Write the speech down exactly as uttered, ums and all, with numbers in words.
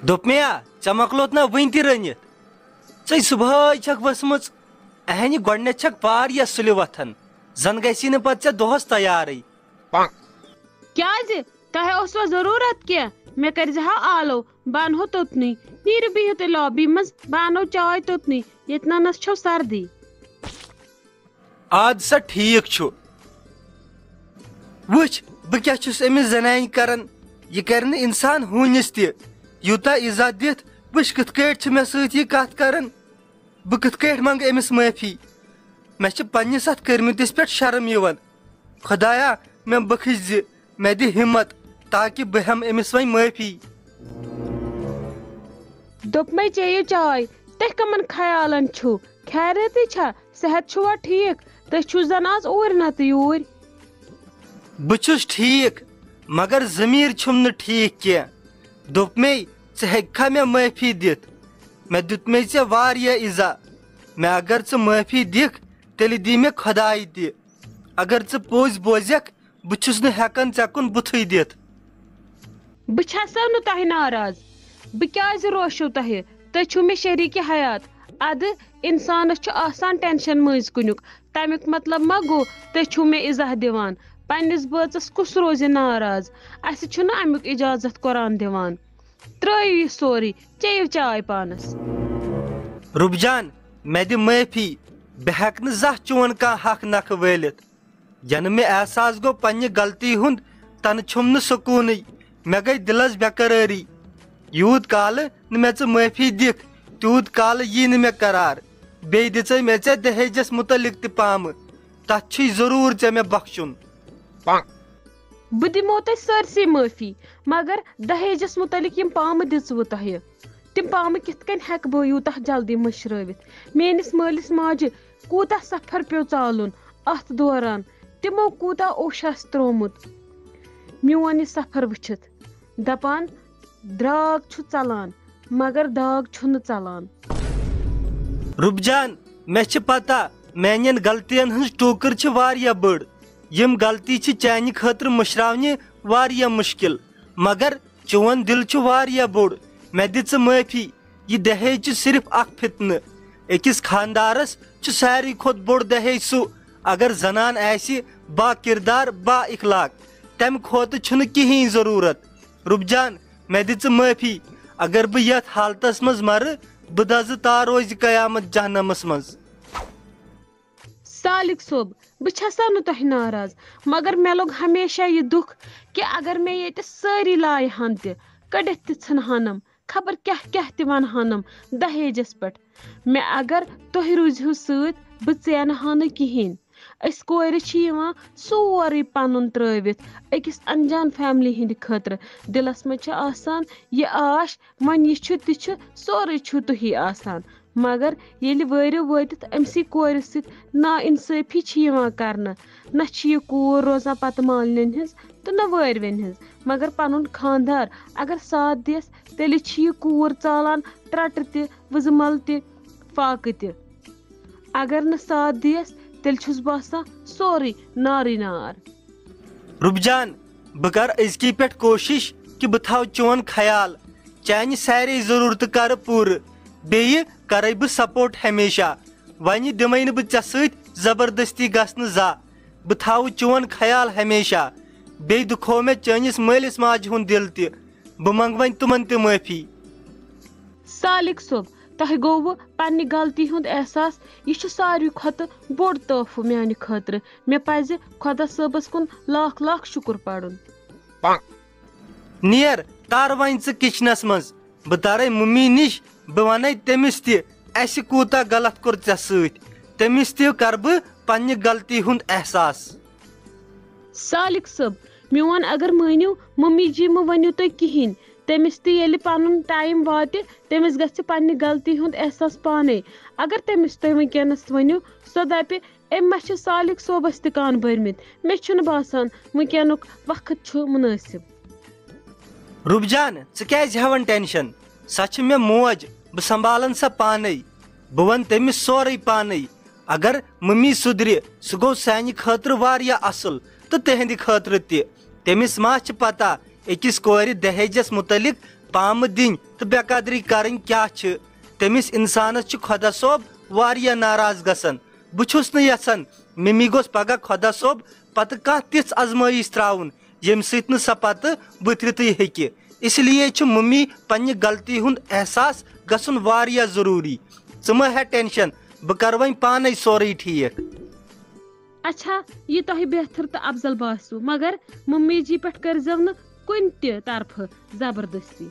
دوٚپمے یا، ژےٚ مۄکلوت نا وٕنۍ تہِ رٔنِتھ؟ ژٕے صُبحٲے چھکھ ؤژھمٕژ۔ اہنہِ گۄڈٕنٮ۪تھ چھکھ واریاہ سُلہِ وۄتھان، زن گژھی نہٕ پتہٕ ژےٚ دۄہس تیارٕے۔ کیازِ؟ تۄہہِ اوسوا ضروٗرت کینٛہہ؟ مےٚ کٔرۍ زِ ہا آلو، بہٕ انہو توٚتنُے۔ نیٖرِو بِہِو تُہۍ لابی منٛز، بہٕ انو چاے توٚتنُے، ییٚتہِ نَنَس چھو سردی۔ آد سا ٹھیک چھُ۔ وٕچھ، بہٕ کیٛاہ چھُس أمِس زنانہِ کران؟ یہِ کرِ نہٕ انسان ہوٗنِس تہِ۔ یوٗتاہ عزت دِتھ، وٕچھ کِتھ کٲٹھۍ چھِ مےٚ سۭتۍ یہِ کتھ کران۔ بہٕ کِتھ کٲٹھۍ منٛگہٕ أمِس معٲفی؟ مےٚ چھِ پننِس اتھ کٔرمٕتِس پٮ۪ٹھ شرم یِوان۔ خۄدایا، مےٚ بخٕش زِ، مےٚ دِ ہمت، تاکہ بہٕ ہٮ۪مہٕ أمِس وۄنۍ معٲفی۔ دوٚپمَے چیٚیِو چاے، تُہۍ کَمَن خیالَن چھُو؟ خیریتٕے چھا؟ صحت چھُوا ٹھیٖک؟ تُہۍ چھُو زَن آز اوٗرۍ نَتہٕ یوٗرۍ۔ بہٕ چھُس ٹھیٖک، مگر ضمیٖر چھُم نہٕ ٹھیٖک کینٛہہ۔ دوٚپمَے، ژٕ ہیٚککھا مےٚ معٲفی دِتھ؟ مےٚ دیُتمَے ژےٚ واریاہ ایٖزا۔ مےٚ اگر ژٕ معٲفی دِکھ، تیٚلہِ دی مےٚ خۄداے تہِ۔ اگر ژٕ پوٚز بوزکھ، بہٕ چھُس نہٕ ہٮ۪کان ژےٚ کُن بُتھٕے دِتھ۔ بہٕ چھَسو نہٕ تۄہہِ ناراض۔ بہٕ کیٛازِ روشو تۄہہِ؟ تُہۍ چھِو مےٚ شریٖکہِ حیات۔ اَدٕ اِنسانَس چھُ آسان ٹٮ۪نشَن مٔنٛزۍ کُنیُک۔ تَمیُک مطلب ما گوٚو تُہۍ چھِو مےٚ اِزاہ دِوان؟ پنٛنِس بٲژَس کُس روزِ ناراض؟ اَسہِ چھُنہٕ اَمیُک اِجازت قرآن دِوان۔ ترٛٲیِو یہِ سورُے، چیٚیِو چاے پانَس۔ رُبجان، مےٚ دِ معٲفی، بہٕ ہٮ۪کہٕ نہٕ زانٛہہ چون کانٛہہ حق نکھٕ وٲلِتھ۔ ینہٕ مےٚ احساس گوٚو پننہِ غلطی ہُنٛد، تنہٕ چھُم نہٕ سکوٗنٕے، مےٚ گٔے دِلس بے قرٲری۔ یوٗت کالہٕ نہٕ مےٚ ژٕ معٲفی دِکھ، تیوٗت کالہٕ یی نہٕ مےٚ قرار۔ بیٚیہِ دِژے مےٚ ژےٚ دہیجس مُتعلق تہِ پامہٕ، تتھ چھُے ضروٗر ژےٚ مےٚ بخشُن۔ بہٕ دِمو تۄہہِ سٲرسٕے معٲفی، مگر دہیجس مُتعلق یِم پامہٕ دِژوٕ تۄہہِ، تِم پامہٕ کِتھ کٔنۍ ہٮ۪کہٕ بہٕ یوٗتاہ جلدی مٔشرٲوِتھ؟ میٲنِس مٲلِس ماجہِ کوٗتاہ سفر پیوٚو ژالُن اَتھ دوران، تِمو کوٗتاہ اوٚش آسہِ ترٛوومُت میون یہِ سفر وٕچھِتھ۔ دپان، درٛاگ چھُ ژلان، مگر داغ چھُنہٕ ژلان۔ رُبجان، مےٚ چھِ پتہ، میانٮ۪ن غلطین ہٕنٛز ٹوٗکٕر چھِ واریاہ بٔڑ۔ یِم غلطی چھِ چانہِ خٲطرٕ مٔشراونہِ واریاہ مُشکِل، مگر چون دِل چھُ واریاہ بوٚڑ۔ مےٚ دِ ژٕ معٲفی۔ یہِ دہیج چھُ صرف اکھ فتنہٕ۔ أکِس خاندارس چھُ ساروی کھۄتہٕ بوٚڑ دہیج سُہ، اگر زنان آسہِ با کردار، با اخلاق، تمہِ کھۄتہٕ چھُنہٕ کِہیٖنۍ ضروٗرت۔ رُبجان، مےٚ دِ ژٕ معٲفی۔ اگر بہٕ یتھ حالتس منٛز مرٕ، بہٕ دزٕ تار روزِ قیامت جہنمس منٛز۔ سالک صٲب، بہٕ چھسا نہٕ تۄہہِ ناراض، مگر مےٚ لوٚگ ہمیشہ یہِ دُکھ کہِ اگر مےٚ ییٚتہِ سٲری لایہِ ہن تہِ، کٔڑِتھ تہِ ژھٕنہٕ ہنم، خبر کیٛاہ کیٛاہ تہِ ونہٕ ہنم دہیجس پٮ۪ٹھ۔ مےٚ اگر تُہۍ روٗزِہِو سۭتۍ، بہٕ ژینہٕ ہا نہٕ کِہیٖنۍ۔ أسۍ کورِ چھِ یِوان سورُے پنُن ترٲوِتھ أکِس انجان فیملی ہِنٛدِ خٲطرٕ۔ دِلس منٛز چھِ آسان یہِ آش، وۄنۍ یہِ چھُ تہِ چھُ، سورُے چھُو تُہی آسان۔ مگر ییٚلہِ وٲرِو وٲتِتھ أمسٕے کورِ سۭتۍ نا انصٲفی چھِ یِوان کرنہٕ، نہ چھِ یہِ کوٗر روزان پتہٕ مالنٮ۪ن ہٕنٛز تہٕ نہ وٲرۍوٮ۪ن ہٕنٛز، مگر پنُن خانٛدار اگر ساتھ دِیَس، تیٚلہِ چھِ یہِ کوٗر ژالان ترٛٹہٕ تہِ، وٕزٕ مل تہِ، فاقہٕ تہِ۔ اگر نہٕ ساتھ دِیَس، تیٚلہِ چھُس باسان سورُے نارٕے نار۔ رُبجان، بہٕ کرٕ أزکی پٮ۪ٹھ کوٗشِش کہِ بہٕ تھاوٕ چون خیال، چانہِ سارے ضروٗرتہٕ کرٕ پوٗرٕ، بیٚیہِ کرے بہٕ سپورٹ ہمیشہ۔ وۄنۍ دِمے نہٕ بہٕ ژےٚ سۭتۍ زبردستی گژھنہٕ زانٛہہ۔ بہٕ تھاوٕ چون خیال ہمیشہ۔ بیٚیہِ دُکھوو مےٚ چٲنِس مٲلِس ماجہِ ہُنٛد دِل تہِ۔ بہٕ منٛگہٕ وۄنۍ تِمن تہِ معٲفی۔ سالک صٲب، تۄہہِ گوٚوٕ پننہِ غلطی ہُنٛد احساس، یہِ چھُ ساروی کھۄتہٕ بوٚڑ تحفہٕ میانہِ خٲطرٕ۔ مےٚ پزِ خۄدا صٲبس کُن لاکھ لاکھ شُکر پرُن۔ نیر، تر وۄنۍ ژٕ کچنس منٛز، بہٕ ترے ممی نِش، بہٕ ونَے تٔمِس تہِ، اسہِ کوٗتاہ غلط کوٚر ژےٚ سۭتۍ، تٔمِس تہِ کرٕ بہٕ پننہِ غلطی ہُنٛد احساس۔ سالک صٲب، میون اگر مٲنِو، ممی جی مہٕ ؤنِو تُہۍ کِہیٖنۍ۔ تٔمِس تہِ ییٚلہِ پنُن ٹایم واتہِ، تٔمِس گژھِ پننہِ غلطی ہُنٛد احساس پانے۔ اگر تٔمِس تُہۍ وٕنکیٚنس ؤنِو، سۄ دپہِ، أمۍ ما چھِ سالک صٲبس تہِ کان بٔرمٕتۍ؟ مےٚ چھُنہٕ باسان وٕنکیٚنُک وقت چھُ مُنٲسِب۔ رُبجان، ژٕ کیازِ ہٮ۪وان ٹینشن؟ سۄ چھِ مےٚ موج، بہٕ سنبھالن سۄ پانے۔ بہٕ ونہٕ تٔمِس سورُے پانے۔ اگر ممی سُدرِ، سُہ گوٚو سانہِ خٲطرٕ واریاہ اصل تہٕ تِہنٛدِ خٲطرٕ تہِ۔ تٔمِس ما چھِ پتہ أکِس کورِ دہیجس مُتعلق پامہٕ دِنۍ تہٕ بے قدری کرٕنۍ کیٛاہ چھِ؟ تٔمِس انسانس چھُ خۄدا صٲب واریاہ ناراض گژھان۔ بہٕ چھُس نہٕ یژھان ممی گوٚژھ پگاہ خۄدا صٲب پتہٕ کانٛہہ تِژھ ازمٲیش تراوُن، ییٚمہِ سۭتۍ نہٕ سۄ پتہٕ ؤتھرِتھٕے ہیٚکہِ۔ اس لیے چھُ ممی پننہِ غلطی ہُنٛد احساس گژھُن واریاہ ضروٗری۔ ژٕ مہ ہےٚ ٹینشن، بہٕ کرٕ وۄنۍ پانے سورُے ٹھیٖک۔ اچھا، یہِ تۄہہِ بہتر تہٕ افضل باسیو، مگر ممی جی پٮ۪ٹھ کٔرزیو نہٕ کُنہِ تہِ طرفہٕ زبردستی۔